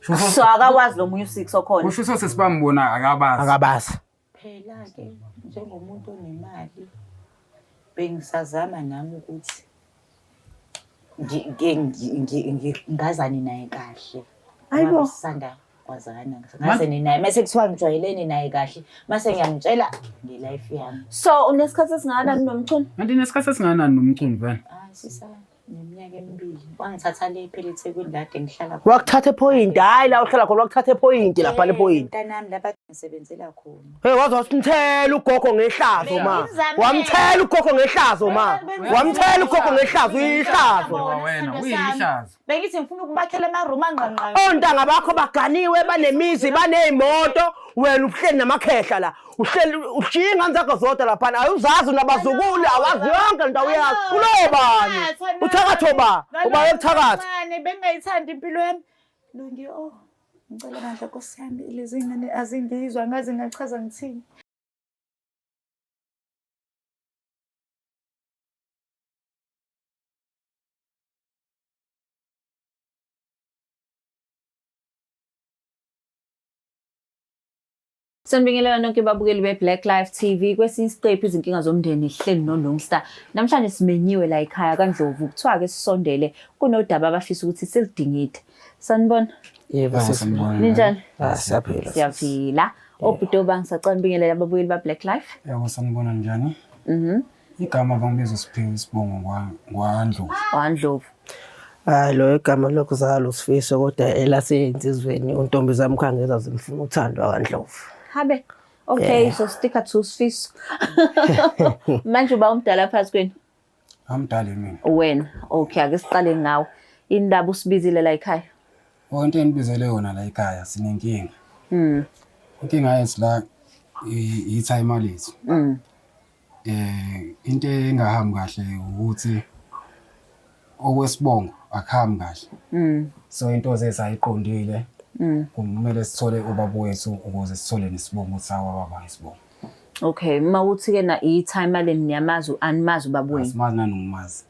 So akawazi lo munye u6 okhona. Kusho ukuthi sibambona akabazi. Akabazi. Phela-ke njengomuntu onemali bengisazama nami ukuthi ngazane naye kahle. Hayibo. Sisanda kwazana ngazane naye mase kuthiwa ngijwayelene naye kahle mase ngiyamtshela nge-life yami. So unesikhathi esingakanani noMchunu? Kanti nesikhathi esingakanani noMchunu vele? Hayi sisa neminyaka emibili wangithatha le phela eThekwini la kade ngihlala khona. Wakuthatha ePoint, hayi la uhlala khona wakuthatha ePoint lapha le Point. Mntanami lapha ngisebenzela khona. Hey waze wasimthela ugogo ngehlazo ma. Bengimzamela. Wamthela ugogo ngehlazo ma. Wamthela ugogo ngehlazo uyihlazo. Ngoba wena uyihlazo. Bengithi ngifuna ukubakhela amarumu angqangqa. Ontanga bakho baganiwe banemizi baneyimoto wena uhleli namakhehla la. Uhleli ushiya ingane zakho zodwa laphana awuzazi unabazukulu awazi yonke into awuyazi. Ulobani? Uthakatho ba? Uba yokuthakatha. Kancane bengingayithandi impilo yami. Lungi oh ngicela bandla Nkosi yami lezi ngane azingizwa ngaze ngachaza ngithini. Sanibingelela nonke babukeli be-Black Life TV. Kwesinye isiqephu izinkinga zomndeni hleli noLungstar. Namhlanje simenyiwe la ekhaya kaNdlovu. Kuthiwa-ke sisondele kunodaba abafisa ukuthi silidingide. Sanibona. Yebo sisi. Sanibona. Ninjani? Ah siyaphila. Siyaphila. Obhuti obani ngisacela nibingelele ababukeli ba-Black Life. Yebo sanibona njani? Igama bangibiza Siphiwe isibongo ngwaNdlovu. WaNdlovu. Hayi lo igama lokuzalwa uSifiso kodwa elasensizweni untombi zami khangeza zimfuna uthando kaNdlovu. Habe. Okay, so sticker to Sifiso. Manje uba umdala phakathi kwenu? Amdala mina. Wena. Okay, ake siqale ngawe. Indaba usibizile la ekhaya. Oh into enibizele yona la ekhaya sinenkinga. Inkinga yethu la i-timer lethu. Into engahambi kahle ukuthi okwesibongo akuhambi kahle. So into zethu ayiqondile. Kumele sithole ubaba wethu ukuze sithole nesibongo ukuthi sawa baba isibongo. Okay, mawuthi ke na i-timer le niyamazi animazi ubaba wenu. Asimazi nanokumazi.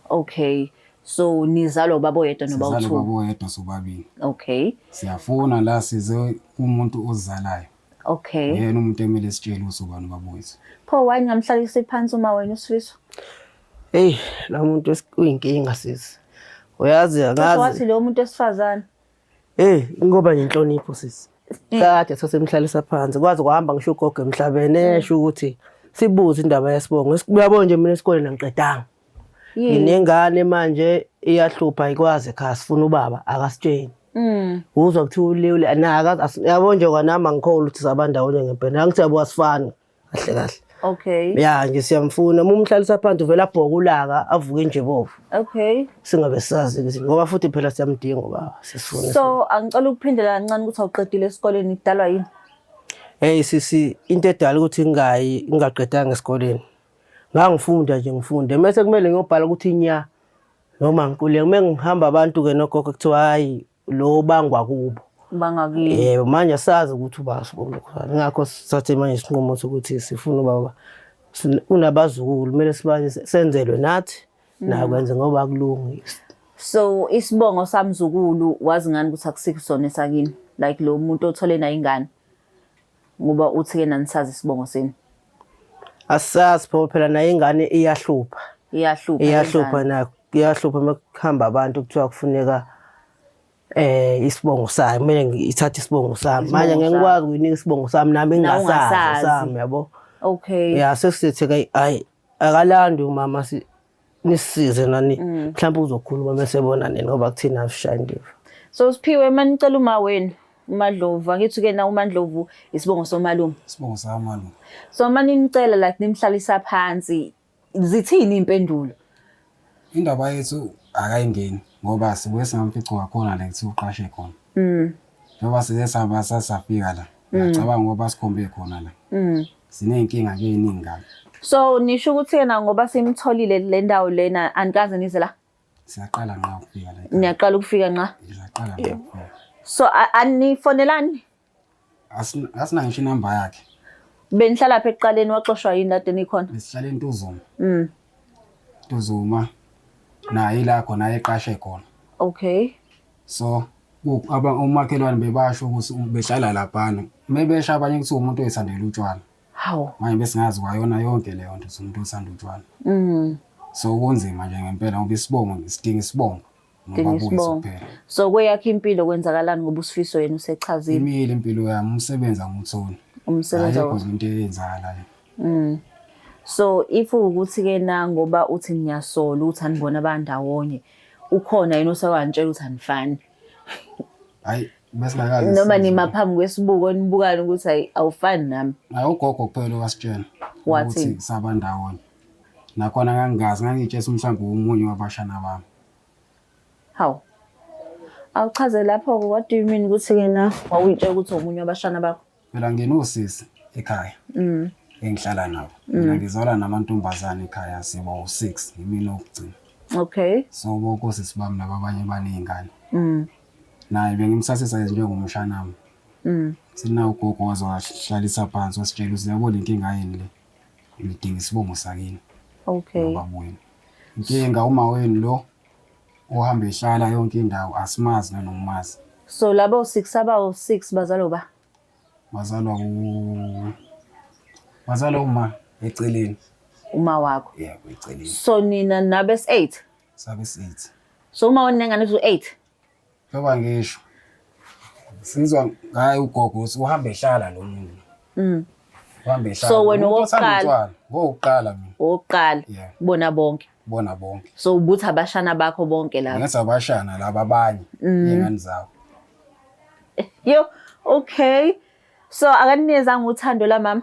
Okay. So nizalwa ubaba oyedwa noba Sizalwa u2. ubaba oyedwa sobabili. Okay. Siyafuna la size umuntu ozalayo. Okay. Uyena umuntu emele sitshele ukuthi ubani ubaba wethu. Pho why ningamhlalisi phansi uma wena uSifiso? Hey la muntu uyinkinga sisi. Uyazi Kusho akazi. wathi lo muntu wesifazane. Hey ngoba nenhlonipho sisi. Kade sasemhlalisa phansi kwaze kwahamba ngisho ugogo emhlabeni esho ukuthi sibuze indaba yesibongo. Uyabona nje mina esikoleni angiqedanga. Nginengane manje iyahlupha ayikwazi ekhaya sifuna ubaba akasitsheni. Uzwa kuthiwa uliwule naka yabo nje kwanami angikholwa ukuthi sabandawonye ngempela. Angithi yabo asifani kahle kahle. Okay. Ya nje siyamfuna uma umhlalisa phansi uvela abhoke ulaka avuke nje bovu. Okay. Singabe sazi ukuthi ngoba futhi phela siyamdinga ubaba sisifuna. So angicela ukuphindela kancane ukuthi awuqedile esikoleni kudalwa yini? Hey sisi into edala ukuthi ngingayi ngingaqedanga esikoleni. Ngangifunda nje ngifunde mase kumele ngiyobhala ukuthi nya noma ngiquleke uma ngihamba abantu ke nogogo kuthiwa hayi lo bangwa kubo. Bangakini. Yebo manje asazi ukuthi uba sibonge khona. Ngakho sithathe manje isinqumo sokuthi sifuna ubaba unabazukulu kumele sibanye senzelwe nathi nakwenze ngoba akulungi. So isibongo samzukulu wazi ngani ukuthi akusikho sona esakini? Like lo muntu othole naye ingane. Ngoba uthi ke nanisazi isibongo senu. Asazi pho phela naye ingane iyahlupha. Iyahlupha. Iyahlupha lengane. na iyahlupha makuhamba abantu kuthiwa kufuneka isibongo sayo kumele ngithathe isibongo sami. Manje ngeke ngikwazi ukuyinika isibongo sami nami Nawe ngingasazi ungasazi. sami yabo. Okay. Ya sesithi ke ayi akalandi umama si nisisize nani mhlawumbe uzokhuluma bese bona nini ngoba kuthina asishaya indiva. So Siphiwe manicela uma wenu uMadlovu angithi ke na uMandlovu isibongo somalume. Isibongo samalume. So maninicela like nimhlalisa phansi zithini impendulo? Indaba yethu akayingeni ngoba sibuye singamfici wakhona la kuthi uqashe khona. Njengoba size saba sasafika la. Ngiyacabanga ngoba sikhombe khona la. Siney'nkinga ke ey'ningi kabi. So nisho ukuthi yena ngoba simtholile le ndawo lena anikaze nize la Siyaqala nqa ukufika la. ekhaya. niyaqala ukufika nqa. Siyaqala nqa ukufika. So anifonelani? Asina ngisho inamba yakhe. Benihlala lapha ekuqaleni waxoshwa yini kade nikhona? Besihlala eNtuzuma. Ntuzuma naye la khona eqashe khona. Okay. So Umakhelwane bebasho ukuthi behlala laphana. Mebesha abanye kuthiwa umuntu oyithandela utshwala. Hawu. Manje besingazi kwayona yonke leyo nto ukuthi umuntu othanda utshwala. So kunzima nje ngempela ngoba isibongo sidinga isibongo. Dinga Nobaba wethu isibongo. kuphela. So kweyakho impilo kwenzakalani ngoba uSifiso yena usechazile Imile impilo yami umsebenzi angiwutholi. umsebenzi Ayikho awutholi. nje into eyenzakalayo. So if ukuthi ke na ngoba uthi niyasola ukuthi anibona abandawonye ukhona yena osewantshela ukuthi anifani Hayi besingakaze noma sizwe. nima phambi kwesibuko nibukane ukuthi hayi awufani nami. Hayi ugogo kuphela owasitshela Wathini? ukuthi sabandawonye. Nakhona ngangingazi ngangiyitshela mhlawumbe omunye wabashana bami. Hawu. Awuchaze lapho ke what do you mean ukuthi ke na wawuyitshela ukuthi omunye wabashana bakho? Phela nginosisi ekhaya. Engihlala nabo. Mina ngizalwa namantombazane ekhaya siba u6 yimina okugcina. Okay. So bonke osisi bami laba abanye baney'ngane. Naye bengimsasisa njengomshana wami. Sina ugogo waze wahlalisa phansi wasitshela ukuthi yabo le nkinga yini le. Ngidinga isibongo sakini Okay. nobaba wenu. Inkinga uma wenu lo ohamba ehlala yonke indawo asimazi nanokumazi. So labo 6 abawu 6 bazalwa ba? Bazalwa bazalwa uma eceleni. Uma wakho. Yebo eceleni. So nina nabe 8. Sabe 8. So uma unengane zu 8. Njengoba ngisho sizwa ngaye ugogo ukuthi uhamba ehlala lo muntu. Uhamba ehlala. So wena Umuntu othanda owokuqala? utshwala, Ngowokuqala mina Owokuqala Yeah. bona bonke. bona bonke. So ubuthi abashana bakho bonke laba. Ngenza abashana laba abanye iy'ngane zabo. Yo, okay. So akanikezanga uthando la mama.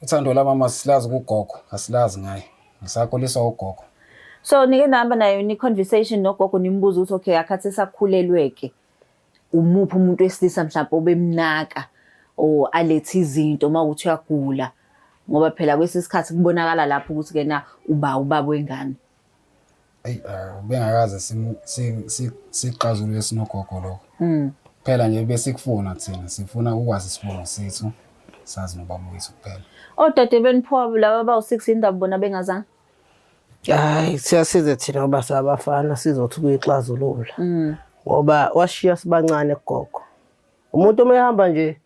Uthando lamama silazi kugogo, asilazi ngaye. Ngisakhuliswa ugogo. So nike nahamba nayo ni conversation nogogo nimbuza ukuthi okay akhathi sakhulelweke. Umuphi umuntu wesilisa mhlawumbe obemnaka or alethe izinto mawukuthi uyagula. Ngoba phela kwesikhathi kubonakala lapho ukuthi ke na uba ubaba wengane. Eyi bengakaze sixazulule sinogogo lokho. Phela nje besikufuna thina, sifuna ukwazi isibongo sethu, sazi nobaba wethu kuphela. Odade benipho laba abawu6 indaba bona bengazange. Hayi siyasiza thina ngoba sabafana sizothi ukuyixazulula. Ngoba washiya sibancane kugogo. Umuntu uma ehamba nje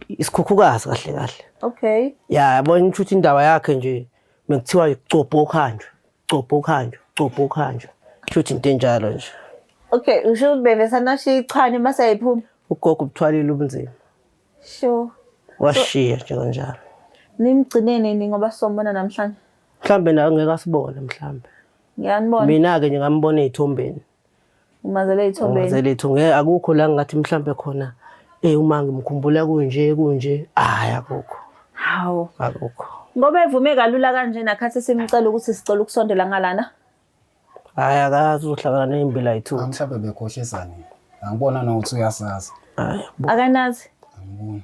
isikhukhukazi kahle kahle. Okay. Ya yabona ukuthi indaba yakhe nje mekuthiwa icopho okhanjwa, copho okhanjwa, copho okhanjwa. Kusho into enjalo nje. Okay, usho ukuthi bevesana shichwane mase ayiphuma. Ugogo ubuthwalile ubunzima. Sure. Washiya nje kanjalo. Nimgcine nini ngoba sombona namhlanje? Mhlambe nawe ngeke asibone mhlambe. Ngiyanibona. Mina ke nje ngambona ezithombeni. Umazele ey'thombeni. Ngazele ethu ngeke akukho la ngathi mhlambe khona uma ngimkhumbula kunje kunje hayi akukho Hawu. akukho. Ngoba evume kalula kanje nakhathi simcela ukuthi sicela ukusondela ngalana. Hayi akazi uzohlangana nezimbila ayithu. Mhlawumbe bekhohlisane. Angibona nokuthi uyasazi. Hayi Akanazi. Angiboni.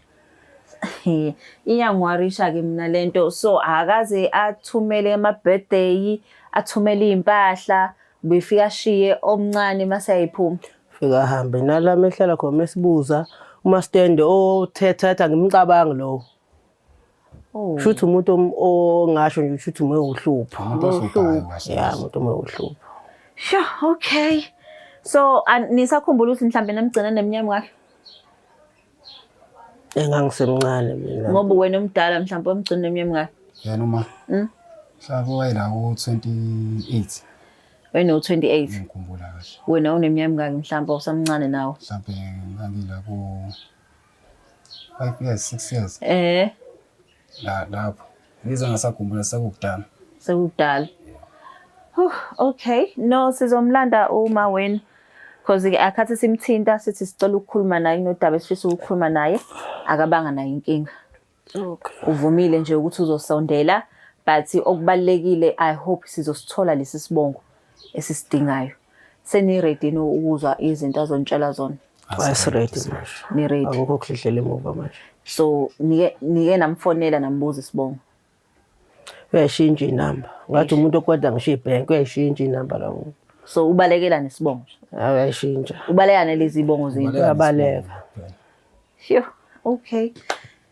Iyangiwarisha ke mina lento. So akaze athumele ama birthday, athumele impahla, befika ashiye omncane mase ayiphuma. fika ahambe nalami ehlala khona mesibuza uma stand othetha ngimcabangi lowo. Oh. Shuthi umuntu ongasho nje shuthi ume uhlupho. Umuntu ohluphayo kahle. Ya umuntu ume uhlupho. Sure, okay. So nisakhumbula ukuthi mhlambe namgcina neminyaka wakhe? Engangisemncane mina. Ngoba wena omdala mhlambe omgcina neminyaka wakhe. Yena uma mhlawumbe wayela ku-28 Wena u28. ngikhumbula kahle. Wena uneminyaka emingaki mhlambe usamncane nawe? Mhlawumbe ngangila ku 5 years, 6 years la lapho. Ngizwe ngasakhumbula sekukudala. Sekukudala. Okay. No, sizomlanda uma wena because akhathi simthinta sithi sicela ukukhuluma naye kunodaba esifisa ukukhuluma naye akabanga nayo inkinga. Okay. Uvumile nje ukuthi uzosondela but okubalekile I hope sizosithola lesi sibongo esisidingayo. Seni ready no ukuzwa izinto azontshela zona. Asiready manje. Ni ready. Akukho kuhlehlela emuva manje. So nike namfonela nambuza isibongo. Uyayishintsha inamba. Ngathi umuntu okwada ngisho ibhenki uyayishintsha inamba la muntu. So ubalekela nesibongo. Hayi uyayishintsha. Ubaleka nalezi zibongo zenu. Uyabaleka. Sure. Okay.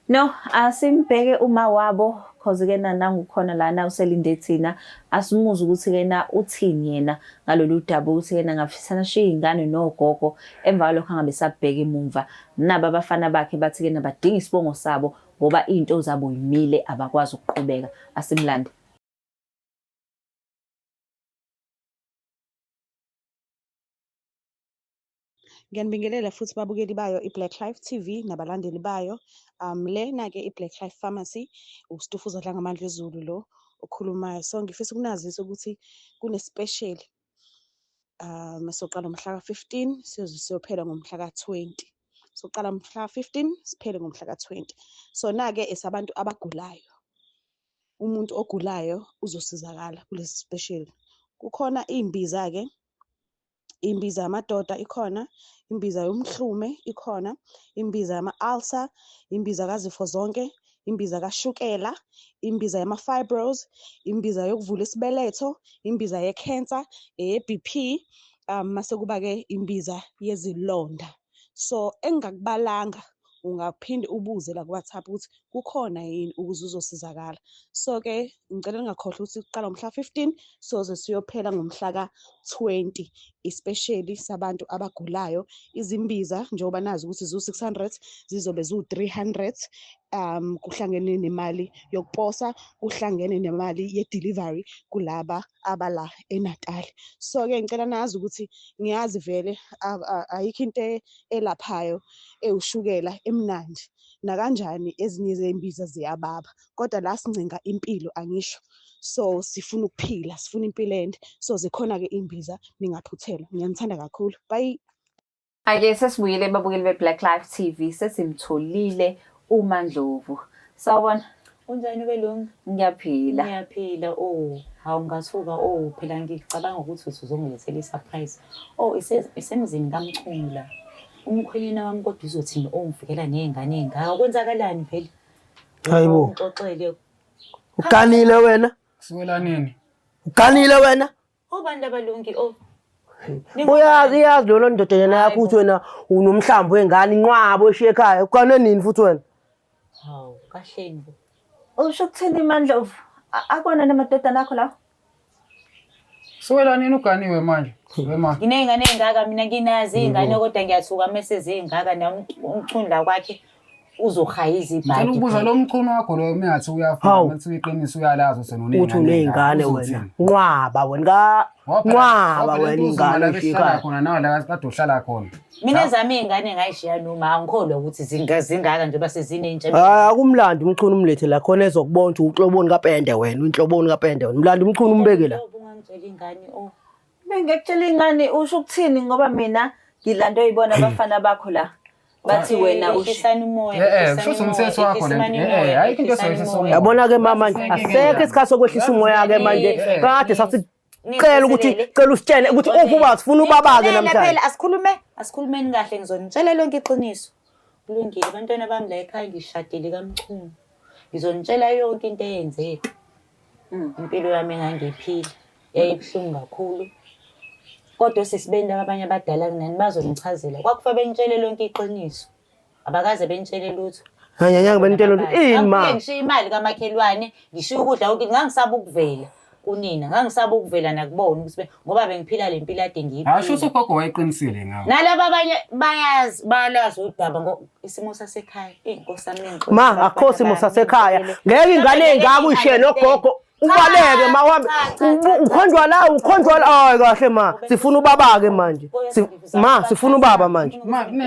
No, asimbheke uma wabo Cause ke na nangu khona lana uselinde thina asimuze ukuthi ke na uthini yena ngalolu daba ukuthi yena ngafisana ashiye iy'ngane nogogo emva kwalokho angabe esabheka emumva. Naba abafana bakhe bathi ke na badinga isibongo sabo ngoba iy'nto zabo yimile abakwazi ukuqhubeka. Asimlande. Ngiyanibingelela futhi babukeli bayo i-Black Life TV nabalandeli bayo. Lena-ke i-Black Life Pharmacy, uStufuza Dlangamandla Zulu lo okhulumayo. So ngifisa ukunazisa ukuthi kune-special soqala ngomhla ka-15 siyoze siyophela ngomhla ka-20. Soqala mhla ka-15 siphele ngomhla ka-20. Sona-ke esabantu abagulayo. Umuntu ogulayo uzosizakala kulesi special. Kukhona iy'mbiza-ke, imbiza yamadoda ikhona, imbiza yomhlume ikhona, imbiza yama-ulcer, imbiza kazifo zonke, imbiza kashukela, imbiza yama-fibros, imbiza yokuvula isibeletho, imbiza ye-cancer, eye-BP, mase kuba-ke imbiza yezilonda. So engingakubalanga ungaphinde ubuze la ku-WhatsApp ukuthi kukhona yini ukuze uzosizakala. So-ke ngicela ningakhohlwa ukuthi kuqala ngomhla 15 soze siyophela ngomhla ka-20, especially sabantu abagulayo. Izimbiza njengoba nazi ukuthi ziwu-600 zizobe ziwu-300, kuhlangene nemali yokuposa, kuhlangene nemali ye-delivery kulaba abala eNatal. So-ke ngicela nazi ukuthi ngiyazi vele ayikho into elaphayo ewushukela emnandi, nakanjani ezinye zey'mbiza ziyababa, kodwa la sincenga impilo angisho. So sifuna ukuphila, sifuna impilo ende. So zikhona-ke iy'mbiza, ningaphuthelwa. Ngiyanithanda kakhulu, bye. Ake sesibuyele babukeli be-Black Life TV, sesimtholile uMaNdlovu. Sawubona. Unjani welungu? Ngiyaphila. Ngiyaphila. Oh, hawu ngathuka. Oh, phela ngicabanga ukuthi uthi uzongilethela i-surprise. Oh, isemzini kaMchunu la. Umkhwenyana wami kodwa uzothini? Oh, ngifikela ney'ngane ey'ngaka. Kwenzakalani vele? Hayibo. Ngixoxele. Uganile wena? Kusukela nini? Uganile wena? Obani labalungi oh. Uyazi iyazi lona ndoda yena yakho ukuthi wena unomhlambi wengane inqwabo eshiye ekhaya. Ugane nini futhi wena? Hawu, kahleni bo. Usho ukuthini MaNdlovu? Akona namadodana akho lawo? Kusukela nini uganiwe manje? Wema. Nginey'ngane ey'ngaka mina nginazo iy'ngane kodwa ngiyathuka mese zingaka nomchunu la kwakhe uzohayiza Ngicela ibhadi. ukubuza lo mchunu wakho lo mengathi uyafuna Hawu. mengathi uyiqiniso uyalazi uthi Uthi uney'ngane wena. Nqwaba wena ka nqwaba wena ingane eshiye ekhaya. khona nawe la kade uhlala khona. Mina ezami iy'ngane ngayishiya noma angikholwa ukuthi zingaka njengoba sezinentsha. Hayi akumlandi umchunu umlethe la khona ezokubona ukuthi uhloboni kapende wena, unhloboni kapende wena. Mlandi umchunu umbeke la. Ungangitshela ingane oh. Bengekutshela ingane usho ukuthini ngoba mina ngilandwe yibona abafana bakho la. Bathi wena usho Ehlisani umoya. Eh eh, kusho umthetho wakho le nto. Eh eh, ayikho into esoyisa somoya. Yabona ke mama nje asekho isikhathi sokwehlisa umoya ke manje. Kade sasicela ukuthi cela usitshele ukuthi uphi ubaba sifuna ubaba ke namhlanje. Phela asikhulume, asikhulumeni kahle ngizonitshela lonke iqiniso. Kulungile abantwana bami la ekhaya ngishadile kaMchunu. Ngizonitshela yonke into eyenzeka. Impilo yami engangiyiphila yayibuhlungu kakhulu. Kodwa osisi laba abanye abadala kunani bazongichazela. Kwakufa benitshele lonke iqiniso. Abakaze benitshele lutho. Anyanyanga benitshela lutho. Ini ma? Ngangifike ngishiye imali kamakhelwane, ngishiye ukudla konke, ngangisaba ukuvela kunina, ngangisaba ukuvela nakubona ukuthi ngoba bengiphila le mpilo ade ngiyiphila. Asho ukuthi ugogo wayeqinisile ngawe. Nalaba abanye bayazi, bayalazi udaba ngo isimo sasekhaya. Eyi Nkosi yami ningixolele. Ma akho simo sasekhaya. Ngeke ingane engaka uyishiye nogogo. Ubaleke ma uhambe. Ukhonjwa la, ukhonjwa la. Hayi kahle ma. Sifuna ubaba ke manje. Ma sifuna ubaba manje.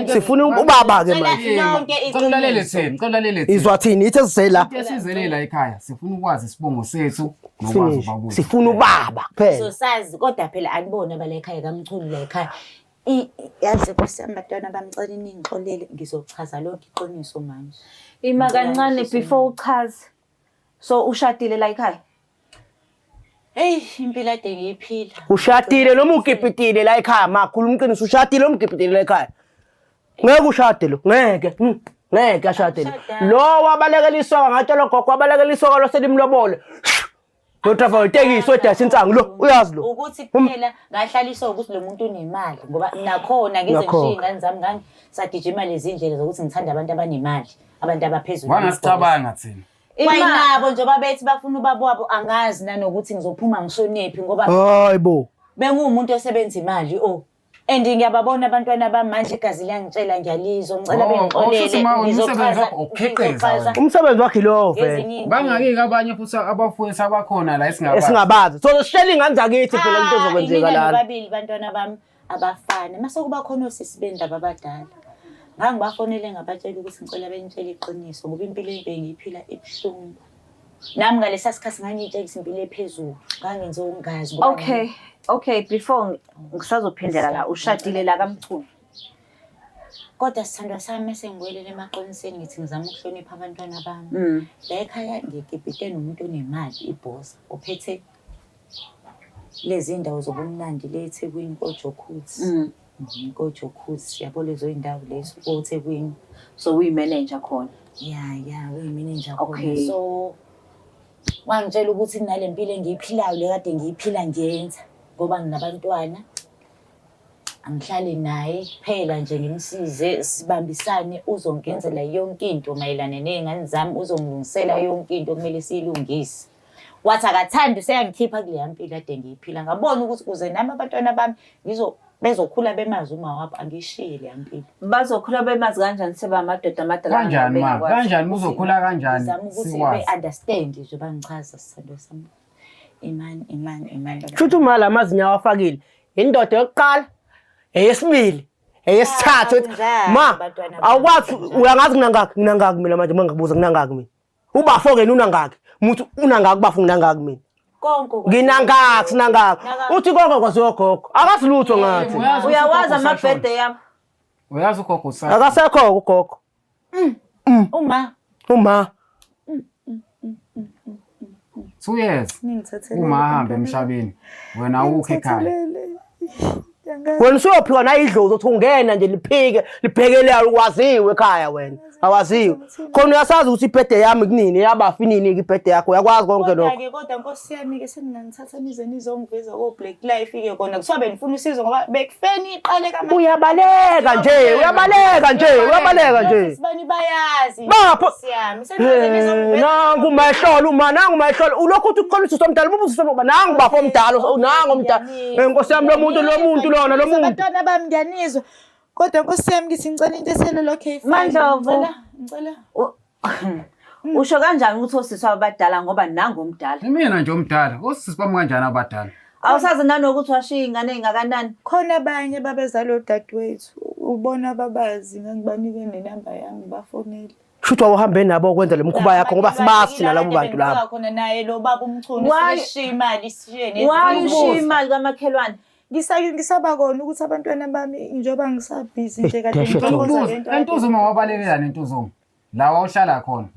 Sifuna ubaba ke manje. Lonke Cela ulalele thina, cela ulalele thina. Izwa thini ithe sizela. Into esizele la ekhaya, sifuna ukwazi isibongo sethu nokwazi Finish. ubaba wethu. Sifuna ubaba kuphela. Sosazi kodwa phela anibona bala ekhaya kaMchunu la ekhaya. Yazi Nkosi yami bantwana bami cela ningixolele ngizochaza lonke iqiniso manje. Ima kancane before uchaze. So ushadile la ekhaya? Hey, impilo ade ngiyiphila. Ushadile noma ukipitile la ekhaya ma khuluma iqiniso ushadile noma ukipitile la ekhaya. Ngeke ushade lo, ngeke. Ngeke ashade lo. Lo wabalekela isoka ngatshela gogo wabalekela isoka lo selimlobole. Lo driver wetekisi wedayisa insangu lo uyazi lo. Ukuthi kuphela ngahlaliswa ukuthi lo muntu unemali ngoba nakhona ngize Nakhona. ngishiye ingane zami ngangisagijima lezi ndlela zokuthi ngithanda abantu abanemali, abantu abaphezulu. Wangasicabanga thina. Kwayinabo nje babethi bafuna ubaba wabo angazi nanokuthi ngizophuma ngishonephi ngoba Hayi bo. benguwumuntu osebenza imali oh. And ngiyababona abantwana bami manje igazi liyangitshela ngiyalizwa ngicela Oh, oh, shuthi bengixolele ma umsebenzi ngizochaza wakho ukukhiqiza ngizochaza wena. Umsebenzi wakhe lowo vele. ngezinye iy'ndlela. Bangaki-ke abanye futhi abafowethu abakhona la esingabazi. Esingabazi. So sishela ingane zakithi phela into Ah, ezokwenzeka imina lana. nobabili bantwana bami abafana mase kuba khona osisi bendaba abadala ngangibafonele ngabatshela ukuthi ngicela benitshele iqiniso ngoba impilo engiyiphila ibuhlungu nami ngalesa sikhathi ngangiyitshela ukuthi impilo ephezulu ngangenze okungazi ngoba Okay, okay, before ngisazophindela la ushadile la kaMchunu. Kodwa sithandwa sami mese ngibuyelele emaqinisweni ngithi ngizama ukuhlonipha abantwana bami. La ekhaya ngikipite nomuntu onemali ibhosa ophethe lezi ndawo zobumnandi le eThekwini koJokhutsi. KoJokhutsi yabo lezo y'ndawo lezo koThekwini. So uyi-manager khona. Ya ya uyi-manager khona. Okay. So wangitshela ukuthi nale mpilo engiyiphilayo le kade ngiyiphila ngiyenza ngoba nginabantwana. Angihlale naye kuphela nje ngimsize sibambisane uzongenzela yonke into mayelana ney'ngane zami uzongilungisela yonke into okumele siyilungise. Wathi akathandi useyangikhipha kuleya mpilo kade ngiyiphila ngabona ukuthi ukuze nami abantwana bami bezokhula bemazi uma wabo angishiye leya mpilo. Bazokhula bemazi kanjani seba amadoda amadala Kanjani ma? bengakwazi? Kanjani uzokhula kanjani? Ngizama ukuthi Sikwazi. be-understand nje bangichaza sithandwa sami. Imani imani imani. Shuthi uma la mazinyo awafakile. Indoda yokuqala, eyesibili, eyesithathu. Ah, kunjalo, Ma, bantwana bami, awukwazi kunjalo. uyangazi nginangaki, nginangaki mina manje uma ngikubuza nginangaki mina. Ubafo ke unangaki? Muthi unangaki ubafo nginangaki mina. Konke okwaziwa Nginangaki, sinangaki. Naka- Uthi konke kwaziwa gogo. Akazi lutho ngathi. Uyazi ukuthi Uyawazi ugogo usashona. amabhede yami. Uyazi ugogo usashona. Akasekho ugogo. Uma Uma 2 years. Uma ahambe emhlabeni. Wena awukho ekhaya. Wena usuyophika nayidlozi uthi ungena nje liphike libhekele alukwaziwe ekhaya wena awaziwe khona uyasazi ukuthi ibhede yami kunini yabafa inini ibhede yakho uyakwazi konke lokho Kodwa-ke kodwa nkosi yami-ke seningangithatha nize nizongiveza ko-Black Life-ke kona kuthiwa benifuna usizo ngoba bekufeni iqale kama uyabaleka nje uyabaleka nje uyabaleka nje Sibani bayazi Bapho- nkosi yami seningaze Eh, nizongiveza nangu mayihlola uma nangu mayihlola ulokhu uthi ukhona usisi omdala ubuza usisi omdala nangu bafo omdala nangu omdala Eh, nkosi yami lo muntu lo muntu lona lo muntu Abantwana bami ngiyanizwa kodwa nkosi yami ngithi ngicela into eselelo okay fine. Mandlovu. Ngicela ngicela Usho kanjani ukuthi osisi abadala ngoba nangu omdala? Imina nje omdala. Osisi bami kanjani abadala? Awusazi nanokuthi washiya ingane ey'ngakanani? Khona abanye babezalwa odadewethu ubona babazi ngangibanike nenamba yami bafonele. Shuthi wawuhambe nabo ukwenza le mkhuba yakho ngoba sibazi thina labo bantu labo. Khona naye lo baba uMchunu sishiya imali sishiye Why ushiya imali kamakhelwane? Ngisaba kona ukuthi abantwana bami njengoba ngisabhizi nje kade Dasha ngithokoza lento. Entuzuma wabalekela nentuzuma. La wawuhlala khona.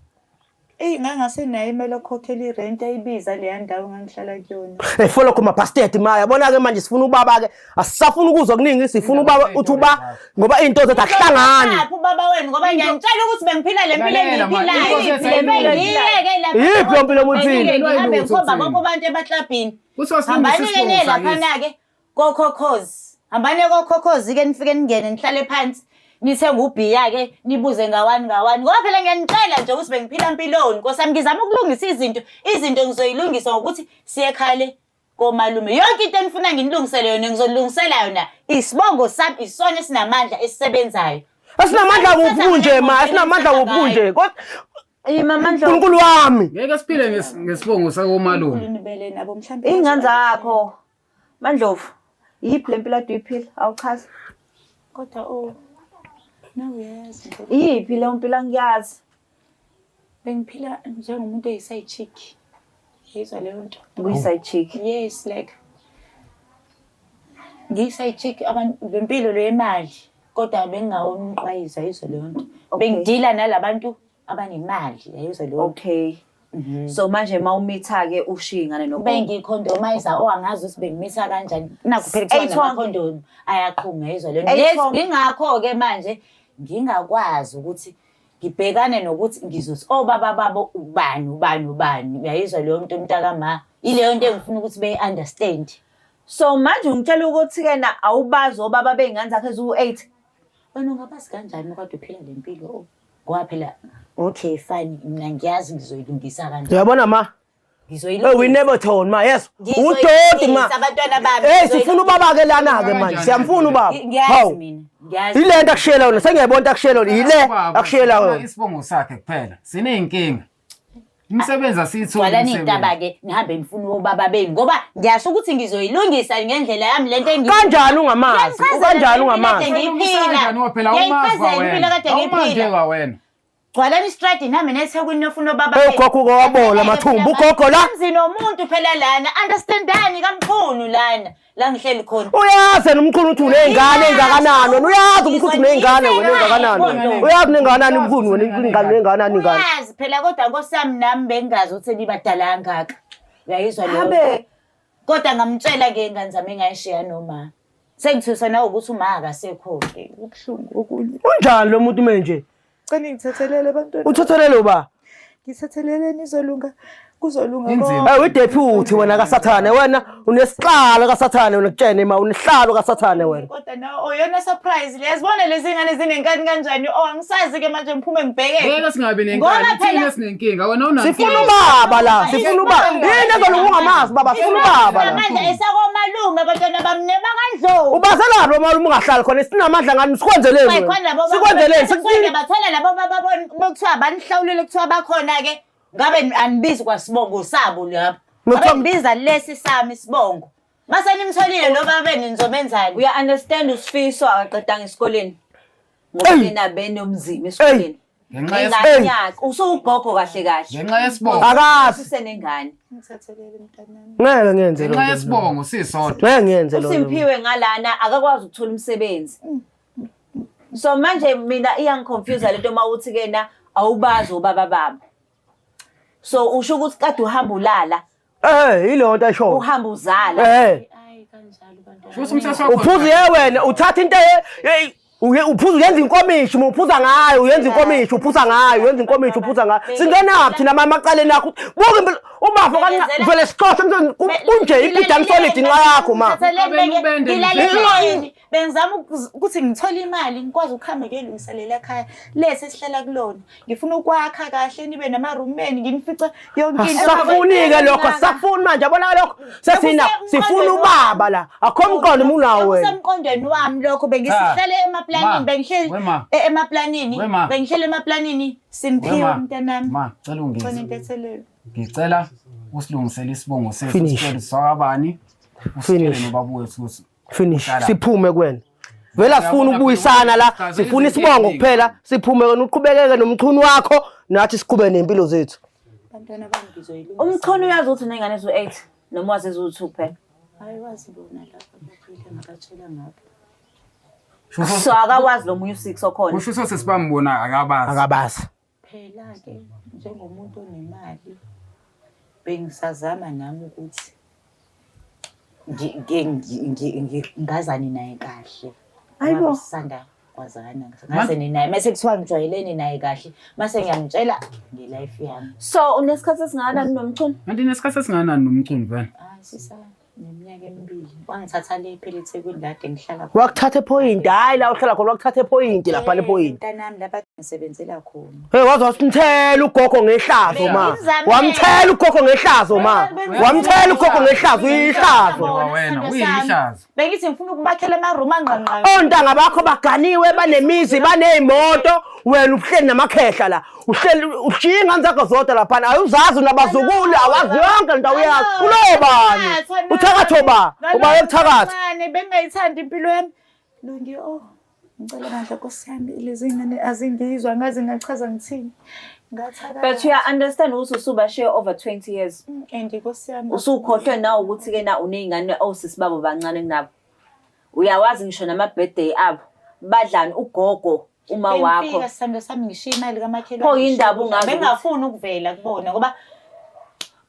Eyi ngangasenayo imali yokukhokhela irenti ayibiza leya ndawo engangihlala kuyona. Eh follow kuma bastard ma yabona ke manje sifuna ubaba ke asisafuna ukuzwa kuningi sifuna ubaba uthi uba ngoba into zethu akuhlangani. Apho ubaba wenu ngoba ngiyanitshela ukuthi bengiphila le mpilo Lalela, ma, engiyiphilayo. into zethu Bengiyeke lapha. Yiphi leyo mpilo obuyiphila? Ngihambe ngikhomba bonke abantu emaklabhini. Kuthiwa silungise Hambani-ke isibongo niye sakithi. laphana-ke kokhokhozi. Hambani kokhokhozi-ke nifike ningene nihlale phansi. Nithenge ubhiya-ke nibuze ngawani ngawani. Ngoba phela ngiyanitshela nje ukuthi bengiphila mpiloni. Nkosi yami ngizama ukulungisa izinto. Izinto ngizoyilungisa ngokuthi siye ekhaya komalume. Yonke into enifuna nginilungisele yona ngizonilungisela yona. Isibongo sami isona esinamandla esisebenzayo. Esinamandla kuphi kunje ma esinamandla kuphi kunje kodwa Ima Mandlovu. uNkulunkulu wami. Ngeke siphile ngesibongo sakomalume. Nibele nabo mhlambe. Iy'ngane zakho. Mandlovu, yiphi le mpilo ade uyiphila? Awuchaze. Kodwa oh nawe uyayazi nje. Iyiphi leyo mpilo angiyazi. Bengiphila njengomuntu oyi-side chick. Yizwa leyo nto. Kuyi-side chick. Yes, like ngiyi-side chick abantu lempilo le yemali kodwa bengingawo umqwayiza yizwa leyo nto. Okay. Bengidila nalabantu abanemali yayizwa leyo nto. Okay. So manje mawumitha-ke ushiye ingane nogogo. Bengikhondomayiza oh angazi ukuthi bengimisa kanjani. Nakhu phela kuthiwa Eight wonke. namakhondomu ayaqhuma yizwa leyo nto. Eight Yes, wonke. ingakho-ke manje ngingakwazi ukuthi ngibhekane nokuthi ngizothi obaba babo ubani ubani ubani uyayizwa leyo nto mntakama ileyo nto engifuna ukuthi beyi-understand. So manje ungitshela ukuthi-ke na awubazi obaba bey'ngane zakho eziwu-8? Wena ungabazi kanjani ukade uphila le mpilo oh? Ngoba phela okay fine mina ngiyazi ngizoyilungisa kanjani. Uyabona ma? Ngizoyilungisa. Hey, we never told ma. Yes. Udoti ma. Abantwana bami. Hey, sifuna ubaba ke lana ke manje. Siyamfuna ubaba. Ngiyazi mina. Ngiyazi. Ile nto akushiyela yona, sengiyayibona into akushiyela yona. Ile Ubaba, akushiyela sifuna yona. Isibongo sakhe kuphela. Sineyinkinga. Umsebenzi asiyitholi. Gcwalani iy'ntaba-ke nihambe nifune obaba benu ngoba ngiyasho ukuthi ngizoyilungisa ngendlela yami lento engi- Kanjani ungamazi? Ngiyakuchazela Kanjani le mpilo ungamazi? kade ngiyiphila. Kanjani ngoba phela awumazi Ngiyayichazela impilo kwawena. kade Awumazi ngiyiphila. kwawena. Gcwalani istradi nihambe neThekwini niyofuna obaba Hey, benu. ugogo uke wabola amathumbu, ugogo la. Emzini womuntu phela lana understandani kamkhulu lana la ngihleli khona. Uyazi yena umkhulu ukuthi uney'ngane ey'ngakanani wena uyazi umkhulu ukuthi uney'ngane wena ey'ngakanani wena uyazi unengakanani umkhulu wena ingane unengakanani ingane Uyazi phela kodwa nkosi yami nami bengingazi ukuthi nibadala kangaka. Uyayizwa leyo. Habe. Kodwa ngamtshela ke ingane zami engayishiya noma. Sengithusa nawe ukuthi uma akasekho-ke. Kubuhlungu okunye. Unjani lo muntu menje? Cela ngithethelele bantwana. Uthethelele uba? Ngithetheleleni izolunga. Kuzolunga Inzima. konke. Hey udeputy wena kaSathane wena unesiqalo kaSathane wena kutshene ma unesihlalo kaSathane wena. Kodwa na oyona surprise le. Yazibona lezi ngane zinenkani kanjani? Oh angisazi ke manje ngiphume ngibheke. Ngeke singabi Ngoba nenkani, phela- thina sinenkinga. Wena unankinga. Sifuna ubaba la, sifuna ubaba. Yini ezolunga ungamazi baba, sifuna ubaba la. Manje esakomalume abantwana bami nebakandlovu. Ubaselaphi lo malume ungahlali khona sinamandla ngani sikwenzeleni Hayi, wena? khona labo Sikwenzeleni baba- bathola labo baba kuthiwa banihlawulile kuthiwa bakhona-ke ngabe anibizi kwasibongo sabo lapho. Ngithiwa- Ngabe nibiza lesi sami isibongo. Mase nimtholile lo baba nizomenzani? Uya understand uSifiso akaqedanga esikoleni. Ngoba Eyi. yena benomzima esikoleni. Ngenxa Ingane yakhe usuwugogo kahle kahle. Ngenxa yesibongo. Akazi. Usenengane. Ngithethelele mntanami. Ngeke ngiyenze Ngenxa lo. yesibongo sisodwa. Ngeke ngiyenze lo. USimphiwe ngalana akakwazi ukuthola umsebenzi. So manje mina iyangiconfuse lento uma uthi kena awubazi obaba babo. So usho ukuthi kade uhamba ulala, Eh, yileyo nto ayishoyo. uhamba uzala. Eh. Hayi kanjalo bantwana. Shuthi umthetho wakho. Uphuza ye wena uthatha into uphuza uyenza inkomishi uma uphuza ngayo uyenza inkomishi uphuza ngayo uyenza inkomishi uphuza ngayo singenaphi thina amacaleni akho buka impela ubafo kancane vele sixoshe emsebenzini kunje ibhidani solid inxa yakho ma Ngilaleleni bengizama ukuthi ngithole imali ngikwazi ukuhamba ngiyolungiselela ekhaya lesi esihlala kulona ngifuna ukwakha kahle nibe namarumeni nginifice yonke into Asisafuni-ke lokho asisafuni manje yabona lokho sesina sifuna ubaba la akho mqondo munawo wena Kusemqondweni wami lokho bengisihlele emaplanini bengihleli emaplanini bengihlele emaplanini simphiwe mntanami Ma, cela ungizwe. Cela intethelelo. Ngicela usilungisele isibongo sethu Finish. sicela sakabani usitshele Finish. nobaba wethu ukuthi finish Uhlala. siphume kuwena vele asifuni ukubuyisana la sifuna isibongo kuphela siphume wena uqhubekeke nomchunu wakho nathi siqhubeke nempilo zethu Bantwana bami ngizoyilungisa. Umchunu uyazi ukuthi uney'ngane eziwu-8 noma wazi eziwu-2 kuphela. Hayi wazi bona lapha baphile ngabatshela ngapha. So akawazi lo munye u-6 okhona. Kusho ukuthi sibambona akabazi. akabazi Phela-ke njengomuntu onemali bengisazama nami ukuthi ngazane naye kahle. Hayibo. Sisanda kwazana ngazane naye mase kuthiwa ngijwayelene naye kahle mase ngiyamtshela nge-life yami. So unesikhathi esingakanani nomchunu? Kanti nesikhathi esingakanani nomchunu vele? Hayi sisa neminyaka emibili wangithatha le phela eThekwini la kade ngihlala khona. Wakuthatha ephoyinti hhayi la uhlala khona wakuthatha ephoyinti lapha le phoyinti Mntanami lapha ngisebenzela khona. Hey waze wasimthela ugogo ngehlazo ma. Wamthela ugogo ngehlazo ma. Wamthela ugogo ngehlazo uyihlazo. Wena uyihlazo. Bengithi ngifuna ukubakhela amaroom angqangqa. Ontanga bakho baganiwe banemizi banezimoto wena uhleli namakhehla la. Uhleli ushiya ingane zakho zodwa laphana awuzazi unabazukulu awazi yonke lento awuyazi. Ulobani? Uthakatho ba? Uba yokuthakatha. Bengingayithandi impilo yami. Lungi oh ngicela bandla Nkosi yami lezi ngane azingizwa ngaze ngachaza ngithini. Ngathaka. But you understand ukuthi usubashiye over 20 years. And Nkosi yami Usukhohlwe nawe ukuthi ke na uney'ngane osisi babo bancane kunabo. Uyawazi ngisho nama-birthday abo. Badlani ugogo uma wakho. Bengifika sithando sami ngishiya imali kamakhelwane. Pho yindaba ungazi ukuthi- Bengingafuni ukuvela kubona ngoba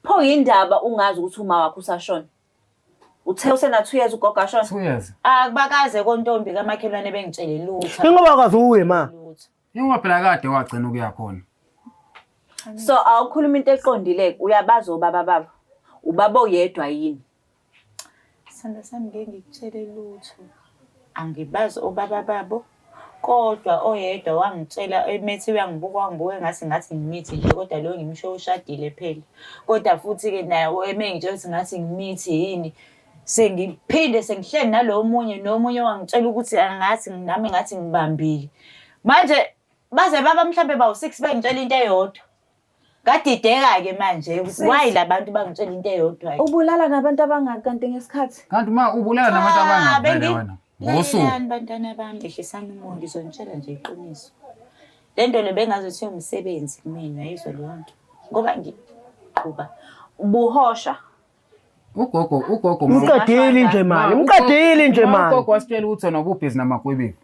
Pho yindaba ungazi ukuthi uma wakho usashona. Uthe usena 2 years ugogo ashona. 2 years. akubakaze kontombi kamakhelwane bengitshele lutho. Ingoba akazi uye ma. Lutho. Ingoba phela kade wagcina ukuya khona. So awukhuluma into eqondile uyabazi obaba babo. Ubaba oyedwa yini? Sithando sami ngeke ngikutshele lutho. Angibazi obaba babo. Kodwa oyedwa wangitshela emethi uyangibuka wangibuka engathi ngathi ngimithi nje kodwa lo ngimsho ushadile phela. Kodwa futhi-ke naye emengitshela ukuthi ngathi ngimithi yini. Sengiphinde sengihleli nalo omunye nomunye wangitshela ukuthi angathi nami ngathi ngibambile. Manje baze baba mhlambe bawu-six bengitshela into eyodwa. Ngadideka-ke manje ukuthi why la bantu bangitshela into eyodwa. Ubulala nabantu abangaki kanti ngesikhathi? Kanti ma ubulala nabantu abangaki vele wena? Ngosuku. Lalelani bantwana bami, ehlisani umoya ngizonitshela nje iqiniso. Le nto le bengazothi iwumsebenzi kumina yizwa leyo nto. Ngoba ngiqhuba. Ubuhosha. Ugogo ugogo Umqedile nje mani, umqedile nje mani. Ugogo wasitshela ukuthi wena ububhizi namagwebevu.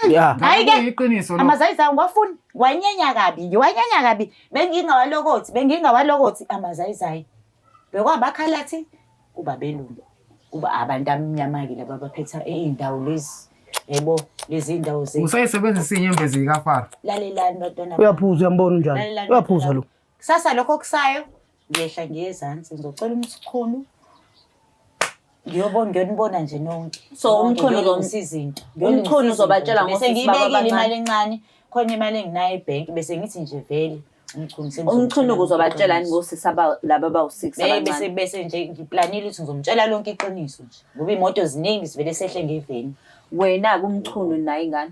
Ya. Hayi ke. Iqiniso lo. Amazayizayi ngiwafuni. Ngiwanyenya kabi, ngiwanyenya kabi. Bengingawalokothi, bengingawalokothi amazayizayi. Bekwabakhalathi kuba belungu. Kuba abantu abamnyama-ke laba abaphetha iy'ndawo lezi. Yebo, lezi iy'ndawo zethu. Usayisebenzisa inyembezi zikaFaro. Lalelani bantwana bami. Uyaphuza uyambona unjani? Lalelani Uyaphuza bantwana lo. bami. Kusasa lokho okusayo ngiyehla ngiye ezansi ngizocela umkhulu ngiyobona ngiyonibona nje nonke. So, Nonke, uMchunu ngiyolungisa izinto. uMchunu Ngiyolungisa uzobatshela izinto nje. Bese ngosisi babo ngiyibekile abancane. imali encane, khona imali enginayo ebhenki bese ngithi nje vele uMchunu Umchunu sengizomtshela uzobatshela lonke iqiniso. ngosisi laba abawu-six Bese abancane. bese nje ngiplanile ukuthi ngizomtshela lonke iqiniso nje ngoba iy'moto ziningi sivele sehle ngeveni. Wena-ke uMchunu naye ingane.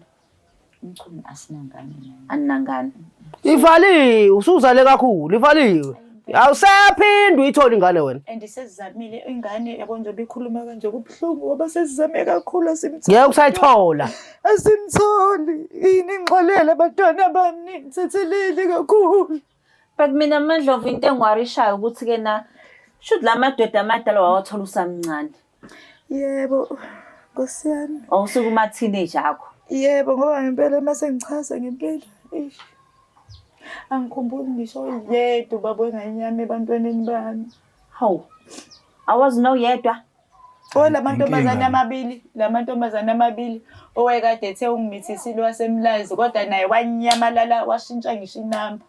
Umchunu asinangane naye. Aninangane. Ivaliwe, usuzale kakhulu, ivaliwe. Awusaphinde uyithole ingane wena. And sesizamile ingane yabo njengoba ikhuluma kanje kubuhlungu ngoba sesizame kakhulu asimtholi. Ngeke usayithola. Asimtholi. Yini ngixolele abantwana bami nithethelele kakhulu. But mina Mandlovu into engiwarishayo ukuthi ke na shuthi la madoda amadala wawathola usamncane. Yebo, Nkosi yami. Wawusuka kuma-teenage akho. Yebo, ngoba ngempela uma sengichaza ngempela. Eish. Angikhumbuli ngisho oyedwa ubaba wengane yami ebantwaneni bami. Hawu. Awazi noyedwa? Oh, la mantombazane Inkinga. amabili, la mantombazane amabili owayekade ethe ungimithisile waseMlazi kodwa naye wanyamalala washintsha ngisho inamba.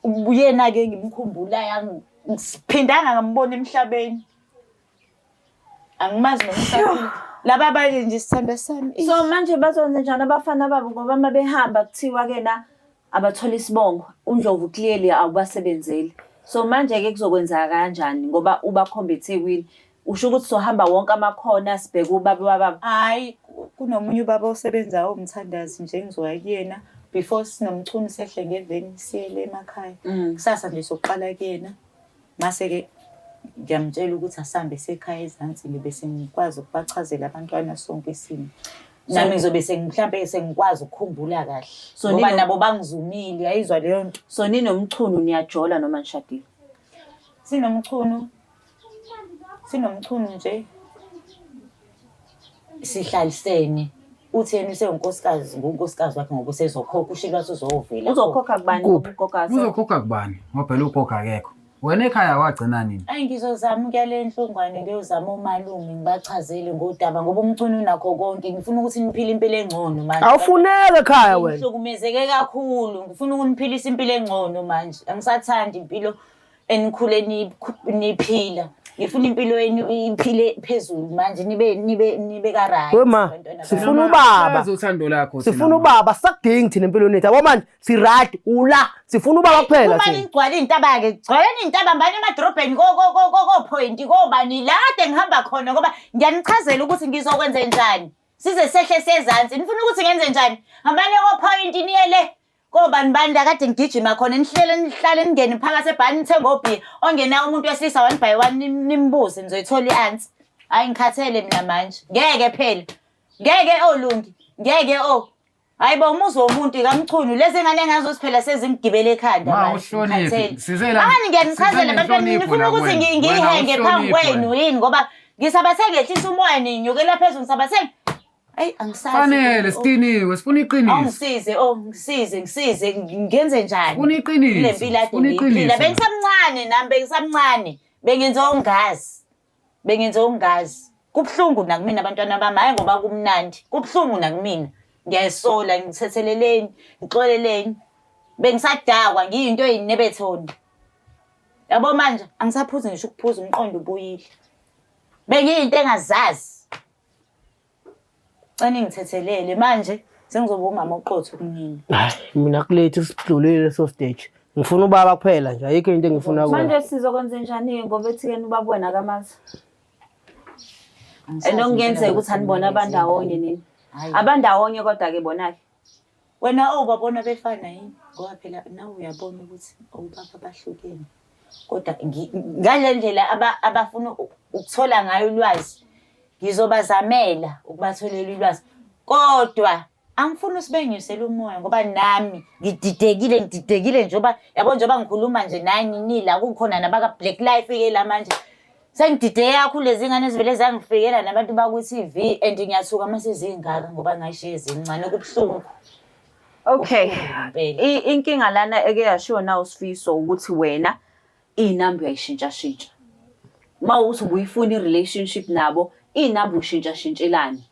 Uyena-ke engimkhumbulayo Angiphindanga ngambona emhlabeni. Angimazi noma usaphila. Laba abanye nje sithandwa sami. So manje bazokwenza njani abafana babo ngoba uma behamba kuthiwa ke na abathola isibongo uNdlovu clearly awubasebenzeli. So manje ke kuzokwenzeka kanjani ngoba ubakhomba eThekwini usho ukuthi sohamba wonke amakhona sibheke ubaba wababa. Hayi, kunomunye ubaba osebenzayo umthandazi nje engizoya kuyena before sinomchunu sehle ngeveni siyele emakhaya. Kusasa nje soqala kuyena. Mase-ke ngiyamtshela ukuthi asihambe sekhaya ezansi ngibe sengikwazi ukubachazela abantwana sonke isimo. Nami ngizobe mhlampe sengikwazi ukukhumbula kahle. So Ngoba nino- nabo bangizumile, yayizwa leyo nto. So ninomchunu niyajola noma nishadile? Sinomchunu, sinomchunu nje. Sihlalisene. Uthi yena usewunkosikazi, ngunkosikazi wakhe ngoba usezokhokha, ushilo wathi uzovela. Uzokhokha kubani? Kuphi? Ugogo akasho. Uzokhokha kubani? Ngoba phela ugogo akekho. Wena ekhaya wagcina nini? Ayi ngizozama ukuya le nhlungwane ngiyozama omalume ngibachazele ngodaba ngoba umchunu unakho konke. Ngifuna ukuthi niphile impilo engcono manje. Awufuneki ekhaya wena. Ngihlukumezeke kakhulu. Ngifuna ukuniphilisa impilo engcono manje. Angisathandi impilo enikhule niphila. Ngifuna impilo yenu iphile phezulu manje nibe nibe nibe ka right. We ma, bantwana bami. sifuna ubaba. Sazi uthando lakho thina, Sifuna ma. ubaba, sakudingi thina empilweni yethu. Yabo manje si right ula, sifuna ubaba kuphela Uma thina. nigcwala iy'ntaba-ke gcwaleni iy'ntaba mbani emadrobheni ko-point kobani la kade ngihamba khona ngoba ngiyanichazela ukuthi ngizokwenze njani size sehle sezansi nifuna ukuthi ngenze njani hambani ko-point niye le kobani bani la kade ngigijima khona nihlele nihlale ningene phakathi ebhani nithenge obhiya ongenawo umuntu wesilisa one by one nimbuze nizoyithola i-answer. Hhayi ngikhathele mina manje ngeke phela ngeke olungi ngeke o Hayi bo umuzi womuntu kaMchunu lezi ngane engazothi phela sezingigibele ekhanda Ma, manje, uhloniphe. ngikhathele. Size la- Angani ngiyanichazela size bantwana nenhlonipho nifuna la ukuthi kuwena. Wena ngihenge phambi uhloniphe kwenu wena. yini ngoba ngisabathe ngehlisa umoya ninyukela phezulu ngisabathe Ayi angisazi. Fanele sitiniwe, sifuna iqiniso. Awungisize, oh ngisize, ngisize ngenze njani? Sifuna iqiniso, Kule mpilo ade sifuna ngiyiphila. iqiniso. Bengisamncane nami bengisamncane. Bengenze ongazi. Bengenze ongazi. Kubuhlungu nakumina abantwana bami, hhayi ngoba kumnandi. Kubuhlungu nakumina. Ngiyayisola, ngithetheleleni, ngixoleleni. Bengisadakwa ngiyinto eyinebethoni. Yabo manje angisaphuzi ngisho ukuphuza umqondo ubuyile. Bengiyinto engazazi. Cela ningithethelele manje. Sengizoba umama oqotho kunini. Hayi mina kulethi sidlulile leso stage. Ngifuna ubaba kuphela nje ayikho into engifuna kuyo. Manje sizokwenza njani ngoba ethi-ke ubaba wena akamazi. And okungenzeka ukuthi anibona abandawonye nini. Abandawonye kodwa-ke bona-ke. Wena owubabona befana yini? Ngoba phela nawe uyabona ukuthi obaba bahlukene. Kodwa ngale ndlela abafuna ukuthola ngayo ulwazi, ngizobazamela ukubatholela ulwazi. Kodwa angifuni usibenyusele umoya ngoba nami ngididekile ngididekile njengoba yabo njengoba ngikhuluma nje nani nila kukhona nabaka-Black Life-ke la manje. Sengidideke kakhulu lezi ngane ezivele zangifikela nabantu bakwi-TV and ngiyathuka uma sezingaka ngoba ngayishiya zincane kubuhlungu. Okay. Kubuhlungu impela. Inkinga lana eke yashiwo nawu Sifiso ukuthi wena iy'namba uyayishintshashintsha. Uma ukuthi ubuyifuna i-relationship nabo, iy'namba ushintshashintshelani.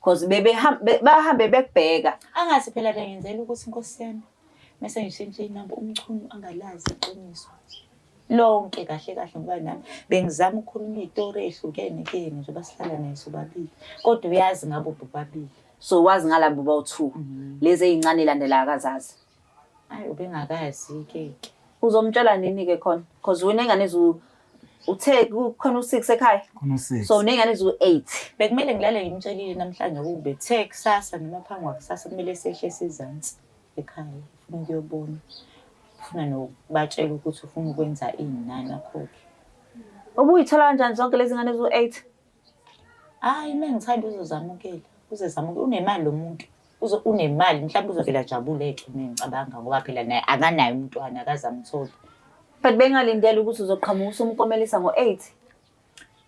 Cause bahambe bekubheka. Angathi phela bengenzela ukuthi nkosi yami mese ngishintshe inamba uMchunu angalazi iqiniso lonke kahle kahle ngoba nami bengizama ukukhuluma iy'tori ey'hlukene kuyena njengoba sihlala naye sobabili kodwa uyazi ngabo bobabili. So wazi ngalabo bawu-two lezi ey'ncane landelayo akazazi. Ayi ubengakazi-ke ke. Uzomtshela nini-ke khona? Cause uney'ngane uthe kukhona u-six ekhaya. Khona u-six. So uney'ngane eziwu-eight. Bekumele ngilale ngimtshelile namhlanje ukube kuthe kusasa noma phambi kwakusasa kumele sehle sizansi ekhaya ufuna ukuyobona. Ufuna nokubatshela ukuthi ufuna ukwenza ini nani akhokhe. Ubuyithola kanjani zonke lezi ngane eziwu-eight? Hhayi uma ngithanda uzozamukela, uzozamukela. Unemali lo muntu. Unemali mhlawumbe uzovele ajabule-ke uma ngicabanga ngoba phela naye akanaye umntwana akaze amthole. But bengalindele ukuthi uzoqhamuka usumkomelisa ngo-eight.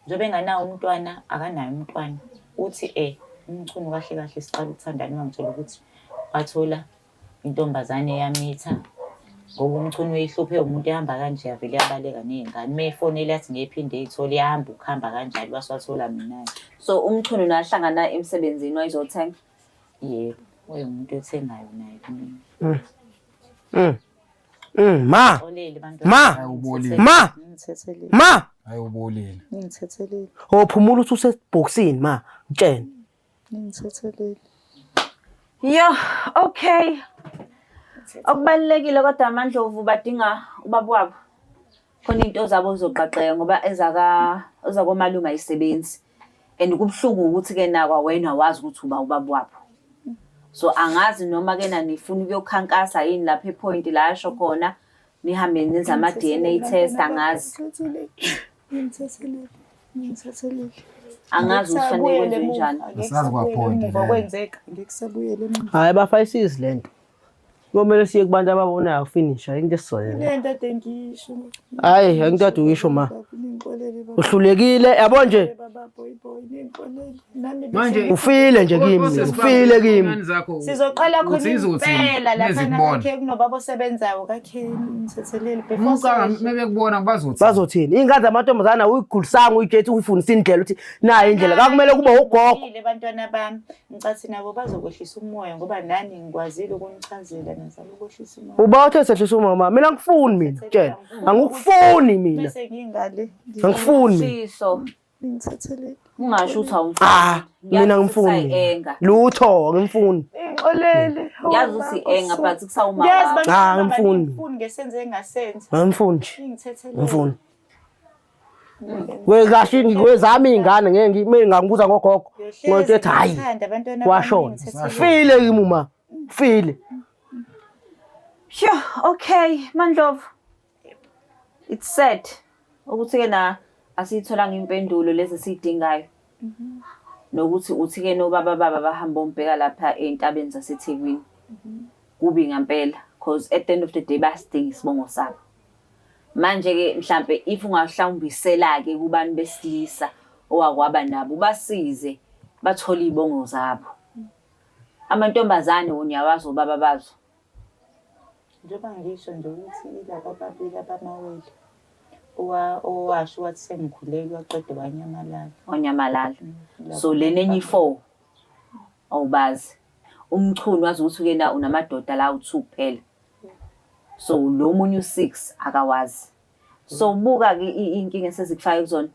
Njengoba enganawo umntwana, akanaye umntwana. Uthi uMchunu kahle kahle siqala ukuthandana wangitshela ukuthi wathola intombazane yamitha ngoba uMchunu uyihluphe umuntu ehamba kanje yavele yabaleka ney'ngane. Uma efonela athi ngephinde ey'thole iyahamba ukuhamba kanjalo wase wathola mina-ke. So uMchunu nahlangana emsebenzini wayezothenga? Yebo, wayewumuntu othengayo naye kumina. Ma. Xolele bantwana. Ma. Hayi ubolile. Ma. Ngithethelele. Ma. Hayi ubolile. Ngithethelele. Ophumula uthi usebhokisini ma. Ngitshene. Ngithethelele. Yo, okay. Okubalulekile kodwa amaNdlovu badinga ubaba wabo. Khona into zabo zizoqaqeka ngoba ezaka ezakomalume ayisebenzi. And kubuhlungu ukuthi ke nakwa wena wazi ukuthi uba ubaba wabo. So angazi noma ke na nifuna ukuyokhankasa yini lapha ePoint la asho khona nihambe nenze ama DNA test angazi. Ngithethelele. Ngithethelele. Angazi ukuthi kufanele kwenziwe njani. Asazi kwa-point leyo. Kwenzeka ngeke kusabuyele emuva. Hayi bafayisizi lento. Komele siye kubantu ababonayo finish ayikho into esizoyenza. Lento ade ngiyisho. Hayi ayikho into ade uyisho ma. Ningixolele baba. Uhlulekile yabo nje Baba boy boy ningixolele. Nami Manje ufile nje kimi ufile kimi. Sizoqala khona Uthi izothini? impela lapha Nezikubona. nakakhe kunobaba osebenzayo kakhe ngithethelele before Umucanga sehle. mebekubona bazothi. Bazothini? Ingane zamantombazana uyigulisanga uyitshethi uyifundisa indlela uthi nayi indlela kakumele kube ugogo. Ngile bantwana bami ngicathi nabo bazokwehlisa umoya ngoba nani ngikwazile ukunichazela nazama ukwehlisa umoya. Uba uthe sehlisa umama mina angifuni mina tshela. Angikufuni mina. Bese ngingale Angifuni mina. Sifiso, Ngithethelele. ungasho ukuthi awumfuni. Ah, mina Ngiyazi ngifuni. ukuthi usayi-anger. Lutho angimfuni. Ngixolele. Ngiyazi ukuthi i-anger but kusawuma Ngiyazi wakho. bantwana Ah, bami angifuni. angifuni ngesenze engasenza. Angimfuni nje. Ngithethelele. Ngifuni. Kwekahle kwezami izingane ngeke ngime ngangibuza ngogogo. Ngokuthi hayi Ngithanda abantwana bami, washona. ngithethelele. File kimi ma. File. Sure, okay, Mandlovu. It's sad ukuthi ke na asiyitholanga impendulo lezi esiyidingayo. Nokuthi uthi ke nobaba baba bahamba ombheka lapha ey'ntabeni zaseThekwini. Kubi ngempela because at the end of the day bayasidinga isibongo sabo. Manje ke mhlambe if ungahlawumbisela ke kubantu besilisa owakwaba nabo ubasize bathole izibongo zabo. Amantombazane wona uyawazi obaba bazo. Njengoba ngisho nje ukuthi ilaba ababili abamawele owasho wathi sengikhulelwe waqeda wanyamalala. Wanyamalala. So lena enye i-four awubazi. UMchunu wazi ukuthi kuyena unamadoda la u-two kuphela. So lo munye u-six akawazi. So buka ke inkinga esezikufake kuzona.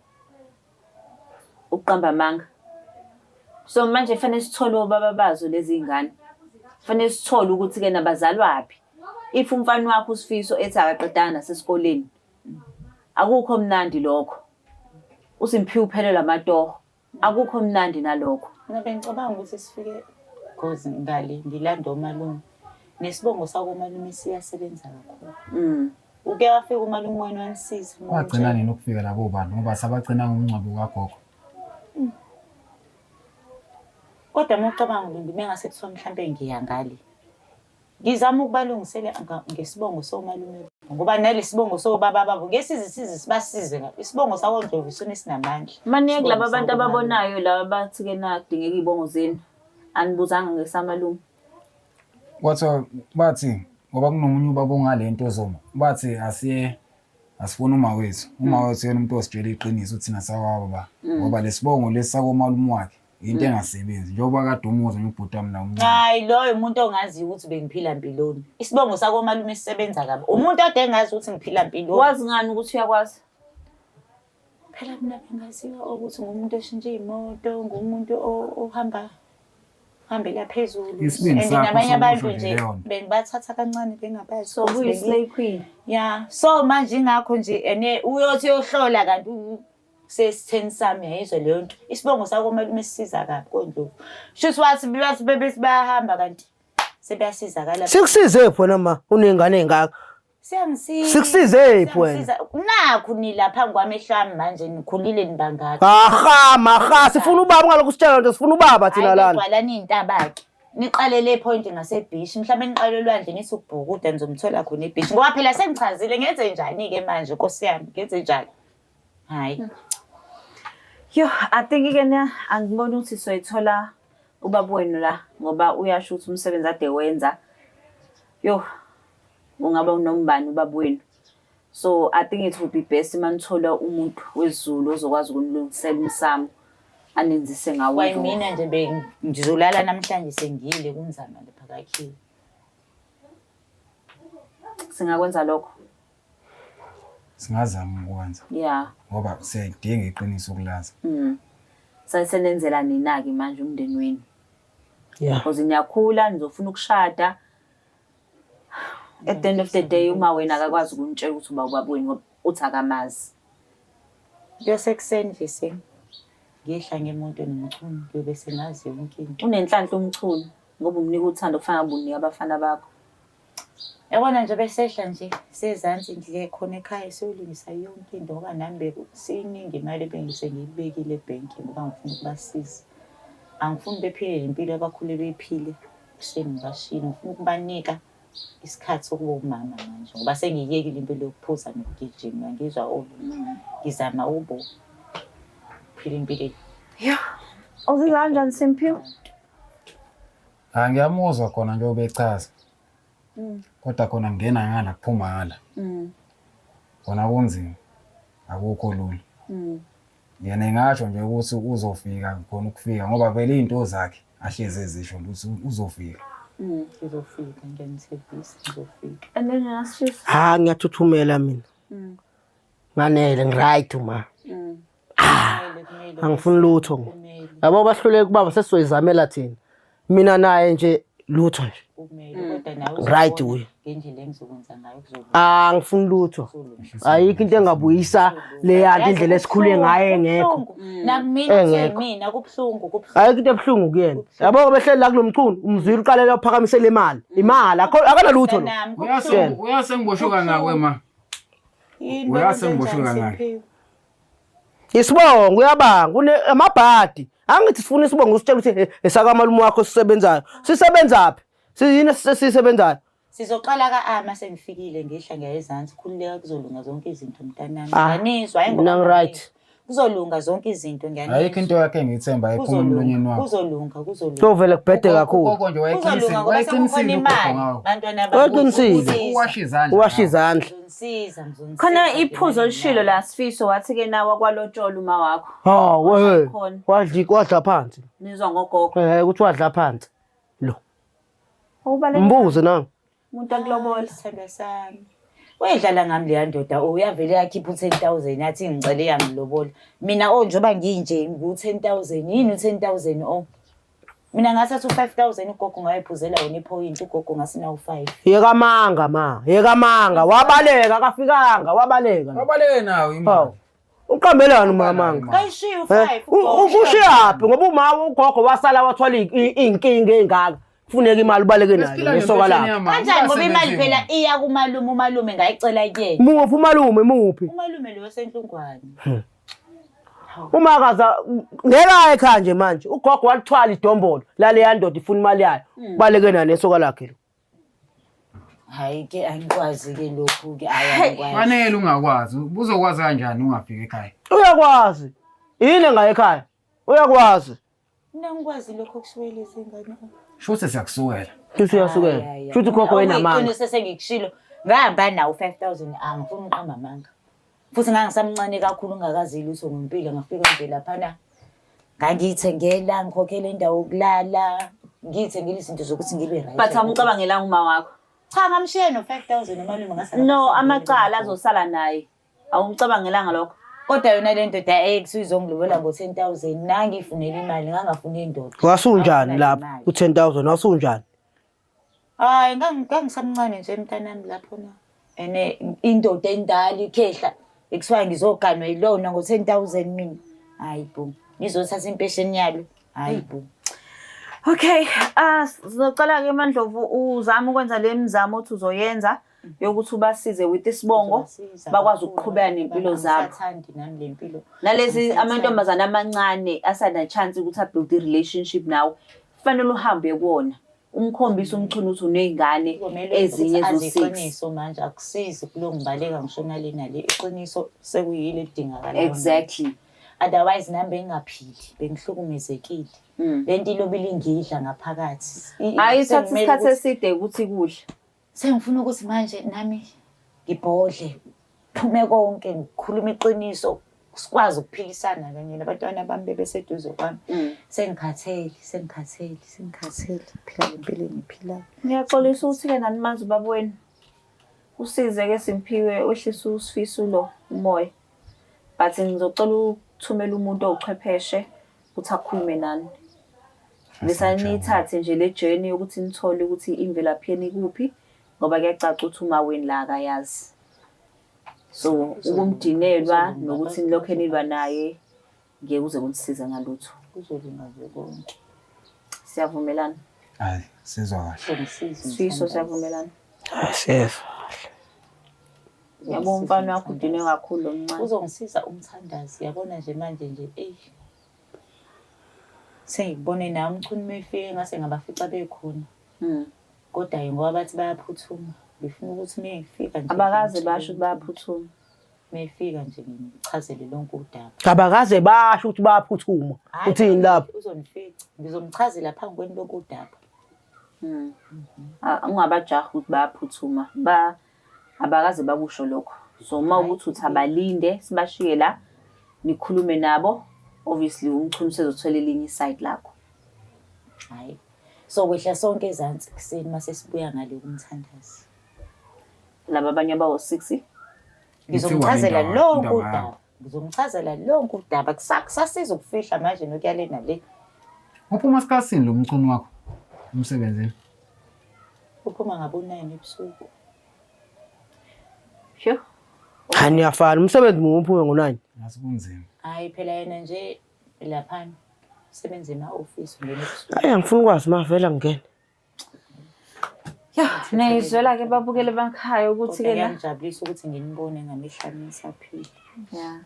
Ukuqamba amanga. So manje kufanele sithole obaba bazo lezi ngane. Kufanele sithole ukuthi-ke nabazalwaphi. If umfana wakho uSifiso ethi akaqedanga nasesikoleni, akukho mnandi lokho. USimphiwe uphelelwa amatoho. Akukho mnandi nalokho. Mina bengicabanga ukuthi sifike cause ngale ngilanda omalume. Nesibongo sakomalume siyasebenza kakhulu. Uke wafika umalume wenu wanisiza. Wagcina nini ukufika labo bantu ngoba sabagcina ngomngcwabo kagogo. Kodwa uma ucabanga Lungi mengase kuthiwa mhlampe ngiya ngale. Ngizama ukubalungisela ngesibongo somalume ngoba nalesibongo sobaba babo ngeke size size sibasize ngapha. Isibongo sakoNdlovu isona esinamandla. Maniye kulaba Isibongo bantu sakomalume. ababonayo laba bathi-ke na kudingeka iy'bongo zenu. Anibuzanga ngesamalume. Kwathiwa bathi ngoba kunomunye ubaba ongale Ntozoma bathi asiye asifuni uma wethu. Uma wethu yena umuntu ositshela iqiniso thina sawaba ba ngoba lesibongo lesi sakomalume wakhe into engasebenzi njengoba kade umuzwa nje ubhuti wami la umncane. Hayi loyo umuntu ongaziyo ukuthi bengiphila mpiloni. Isibongo sakomalume sisebenza kabi. Umuntu ade engazi ukuthi ngiphila mpiloni. Wazi ngani ukuthi uyakwazi? Phela mina bengaziwa ukuthi ngumuntu oshintsha iy'moto, ngumuntu ohamba hambela phezulu. Isibindi And sakho nabanye abantu sokusho nje nje leyo nto. bengibathatha kancane bengabazi. So ukuthi uyi-slay queen. Ya, so manje ingakho nje ene uyothi uyohlola kanti sesitheni sami yayizwa leyo nto. Isibongo sakomalume sisiza kabi koNdlovu. Shuthi wathi bathi bebethi bayahamba kanti sebeyasizakala. Sikusize phi wena ma unengane ey'ngaka? Siyangisiza. Sikusize phi wena? Siyangisiza. Nakhu nila phambi kwamehlo ami manje nikhulile nibangaka. Aha maha sifuna ubaba ungalokhu usitshela nto sifuna ubaba thina lana. Gcwalani iy'ntaba-ke. Niqale le point ngasebhishi mhlawumbe niqale olwandle nithi ukubhukuda nizomthola khona ebhishi ngoba phela sengichazile ngenze njani-ke manje nkosi yami ngenze njani hhayi. Yo, I think ke na angiboni ukuthi soyithola ubaba wenu la ngoba uyasho ukuthi umsebenzi ade wenza. Yo, ungaba unombani ubaba wenu. So I think it would be best uma nithola umuntu wesiZulu ozokwazi ukunilungisela umsamo anenzise ngawo. Kwayimina nje bengizolala namhlanje sengiyile kunzama lapha kakhiwe. Singakwenza lokho. Singazama ukwenza Yeah. ngoba siyayidinga iqiniso ukulazi. Sasenenzela nina-ke manje umndeni wenu. Yeah. Because niyakhula nizofuna ukushada. At the end of the day uma wena akakwazi ukunitshela ukuthi uba ubaba wenu ngoba uthi akamazi. Kuyosekuseni nje sengiyehla ngemoto noMchunu kuyobe sengazi yonke into. Unenhlanhla uMchunu ngoba umnika uthando kufana ngabe unika abafana bakho. Yabona nje besehla nje sezansi nje khona ekhaya siyolungisa yonke into ngoba nami bekusiningi imali ebengise ngiyibekile ebhenki ngoba ngifuna ukubasiza. Angifuni bephile le mpilo abakhule beyiphile sengibashiyile ngifuna ukubanika isikhathi sokuba umama manje ngoba sengiyiyekile impilo yokuphuza nokugijima ngizwa olunye ngizama ubo phila impilo. Yeah. Uzizwa kanjani Simphiwe? Ah ngiyamuzwa khona njengoba echaza. Kodwa khona ngena ngala kuphuma ngala. Kona kunzima. Akukho lula. Yena engasho nje ukuthi uzofika khona ukufika ngoba vele izinto zakhe ahlezi ezisho ukuthi uzofika. Ngizofika ngiyanithembisa ngizofika. And then yena Sifiso. Ha ngiyathuthumela mina. Nganele ngiright ma. Kumele kumele Angifuni lutho. kumele Yabo bahluleka ubaba sesizoyizamela thina. Mina naye nje lutho nje. kumele kodwa nawe Right uzobona uye. ngendlela engizokwenza ngayo kuzolunga. Ah ngifuni lutho. Ayikho into engabuyisa leya nto indlela esikhule ngayo engekho. Nakumina Engekho. mina kubuhlungu kubuhlungu. Ayikho into ebuhlungu kuyena. Yabo behleli la kulomchunu umzwile uqalela uphakamisela imali. Imali akho akanalutho lo. Mntanami, kubuhlungu. Uyasengiboshwe kangaka ma. Yini Uyasengiboshwe bekwenzenjani, kangaka. Simphiwe? Isibongo uyabanga une amabhadi. Angithi sifuna isibongo usitshela ukuthi esakamalume wakho sisebenzayo. Sisebenzaphi? Siyini esisebenzayo? Sizoqala ka-ama sengifikile ngehla ngiya ezansi khululeka kuzolunga zonke izinto mntanami. Ah, Ngiyanizwa hayi ngoba mina ngi-right. Kuzolunga zonke izinto ngiyanizwa. Ayikho into yakhe engiyithemba ephuma emlonyeni Kuzolunga wakho. kuzolunga kuzolunga. Kuyovele kubhede kakhulu. Ugogo nje wayeqinisile, Kuzolunga ngoba sekukhona wayeqinisile ugogo imali ngawo. bantwana bami. Wayeqinisile. Uwasha izandla. Uwasha izandla. Ngizonisiza ngizonisiza. Khona iphuzo olishilo la Sifiso wathi ke nawe kwalotshola uma wakho. Ha we. Khona. Wadla wadla phansi. Nizwa ngogogo. Eh ukuthi wadla phansi. Lo. Awubaleka Mbuze na. umuntu akulobola. Sithandwa sami. Uyidlala ngami leya ndoda oh uyavele yakhipha u-10,000 yathi ngicele yangilobola. Mina oh njengoba nginje ngu-10,000 yini u-10,000 oh. Mina ngathatha u-5000 ugogo ngayiphuzela wona iphoyinti ugogo ngasina u-5. Yeka amanga ma, yeka amanga. Wabaleka akafikanga, wabaleka. Wabaleke nawo imali. Hawu. Uqambelani uma amanga? Kayishiya Eh, u-5 Ushiyaphi ngoba uma ugogo wasala wathwala iy'nkinga ey'ngaka. Kufuneka imali ubaleke nayo nesoka lakhe. Kanjani ngoba imali phela iya kumalume umalume ngayicela kuyena. Muphi umalume muphi? Umalume lo wasenhlungwane. Uma kaza ngeke aye ekhaya nje manje. Ugogo walithwala idombolo laleya ndoda ifuna imali yayo. Ubaleke nayo nesoka lakhe lo. Hayi ke angikwazi ke lokhu ke ayi angikwazi. Fanele ungakwazi. Uzokwazi kanjani ungafiki ekhaya? Uyakwazi. Yini engaye ekhaya? Uyakwazi. Mina ngikwazi lokho kusukela izingane. Shuthi siyakusukela. Shuthi uyasukela. Shuthi ugogo wenamanga. Iqiniso sengikushilo. Ngahamba nawo 5000 angifuni uqamba amanga. Futhi ngangisamncane kakhulu ngingakazi lutho ngempilo ngafika nje laphana. Ngangiyithengela ngikhokhela indawo yokulala, ngiyithengela izinto zokuthi ngibe right. But awumcabangelanga uma wakho. Cha ngamshiya no 5000 umalume ngasala. No, amacala azosala naye. Awumcabangelanga lokho. Kodwa yona le ndoda ekuthiwa izongilobola ngo-10 000 nangiyifunela imali ngangafuni indoda. Wasunjani lapho ku-10 000 wasunjani? Hayi ngangisamncane nje mntanami lapho na. And indoda endala ikhehla ekuthiwa ngizoganwa yilona ngo-10 000 mina. Hayi bo, ngizothatha impesheni yalo. Hayi bo. Okay, ah sizocela ke Mandlovu uzame ukwenza le mizamo othi uzoyenza yokuthi ubasize with isibongo Ngizobasiza bakwazi kakhulu ukuqhubeka nempilo zabo. Angisathandi nami le mpilo. Nalezi Angisathandi. amantombazane amancane asana chance ukuthi abuild i-relationship nawe, kufanele uhambe kuwona. Umkhombise uMchunu ukuthi uney'ngane Kuzomele ezinye ukuthi azi ezo-six. iqiniso manje akusizi kulongibaleka ngisho nale nale iqiniso sekuyilo elidingakalayo. Otherwise nami bengingaphili, bengihlukumezekile. Le nto ilobile ingidla ngaphakathi. Hayi ithatha Sekumele isikhathi ukuthi eside ukuthi kudle. Sengifuna ukuthi manje nami ngibhodle, phume konke, ngikhulume iqiniso, sikwazi ukuphilisana kanye nabantwana bami bebeseduze kwami. Sengikhathele, sengikhathele, sengikhathele phila le mpilo engiyiphilayo. Ngiyaxolisa ukuthi-ke nani mazi ubaba wenu. Usize-ke Simphiwe wehlise uSifiso lo umoya. But ngizocela ukuthumela umuntu owuchwepheshe ukuthi akhulume nani. Bese niyithathe nje le journey yokuthi nithole ukuthi imvelaphi yenu ikuphi ngoba kuyacaca ukuthi uma wenu la akayazi. So ukumdinelwa nokuthi nilokhe nilwa naye ngeke kuze kunisize ngalutho. Kuzolunga nje konke. Siyavumelana. Hayi, sizwa kahle. Uzongisiza Sifiso umthandazo. siyavumelana. Siyezwa. Yabo umfana wakho udinwe kakhulu lo mncane. Uzongisiza umthandazi yabona nje manje nje eyi. Sengikubone nawe uMchunu mefike ngase ngabafica bekhona. Kodwa-ke ngoba bathi bayaphuthuma ngifuna ukuthi mefika nje Abakaze basho ukuthi bayaphuthuma. Mefika nje ngimchazele lonke udaba. Abakaze basho ukuthi bayaphuthuma. Hhayi, Uthini lapho? Uzonifica. Ngizomchazela phambi kwenu lonke udaba. Ah, ungabajahi ukuthi bayaphuthuma. Ba abakaze bakusho lokho. So uma ukuthi uthi abalinde sibashiye la nikhulume nabo obviously uMchunu usezothola elinye iside lakho. Hhayi. So kwehla sonke ezansi ekuseni mase sibuya ngale kumthandazi. Laba abanye abawu-6 Ngizomchazela Indaba- lonke indaba udaba. yakho. Ngizomchazela lonke udaba. Kusasiza ukufihla manje nokuya le nale. Uphuma sikhathini lo Mchunu wakho emsebenzini? Uphuma ngabo-9 ebusuku. Sure. Hayi niyafana umsebenzi munye uphume ngo-9. Ngathi kunzima. Hhayi phela yena nje laphana usebenza ema-ofisi ungena ebusuku. Hayi angifuni ukwazi mavela ngingene. Ya, niyizwela-ke babukele emakhaya ukuthi-ke Kodwa la. kuyangijabulisa ukuthi nginibone ngamehlo ami nisaphila. Ya.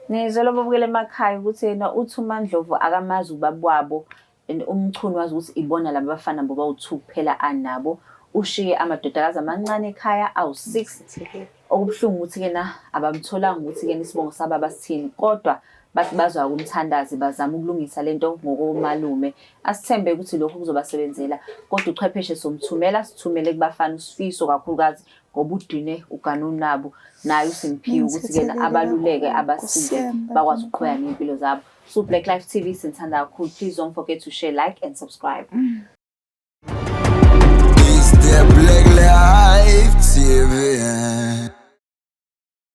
Niyizwela babukele emakhaya ukuthi yena uthi uMandlovu akamazi ubaba wabo and uMchunu wazi ukuthi ibona laba bafana bobawu-2 kuphela anabo. Ushiye amadodakazi amancane ekhaya awu-6. Okubuhlungu ukuthi-ke na abamtholanga ukuthi-ke isibongo sababa sithini kodwa bathi bazwa kumthandazi bazama ukulungisa lento ngokomalume. Asithembe ukuthi lokhu kuzobasebenzela kodwa uchwepheshe somthumela sithumele kubafana uSifiso kakhulukazi ngoba udine uganunabo naye uSimphiwe ukuthi-ke na abaluleke abasize bakwazi ukuqhubeka ney'mpilo zabo. So Black Life TV sinithanda kakhulu. Please don't forget to share, like and subscribe. It's the Black Life TV.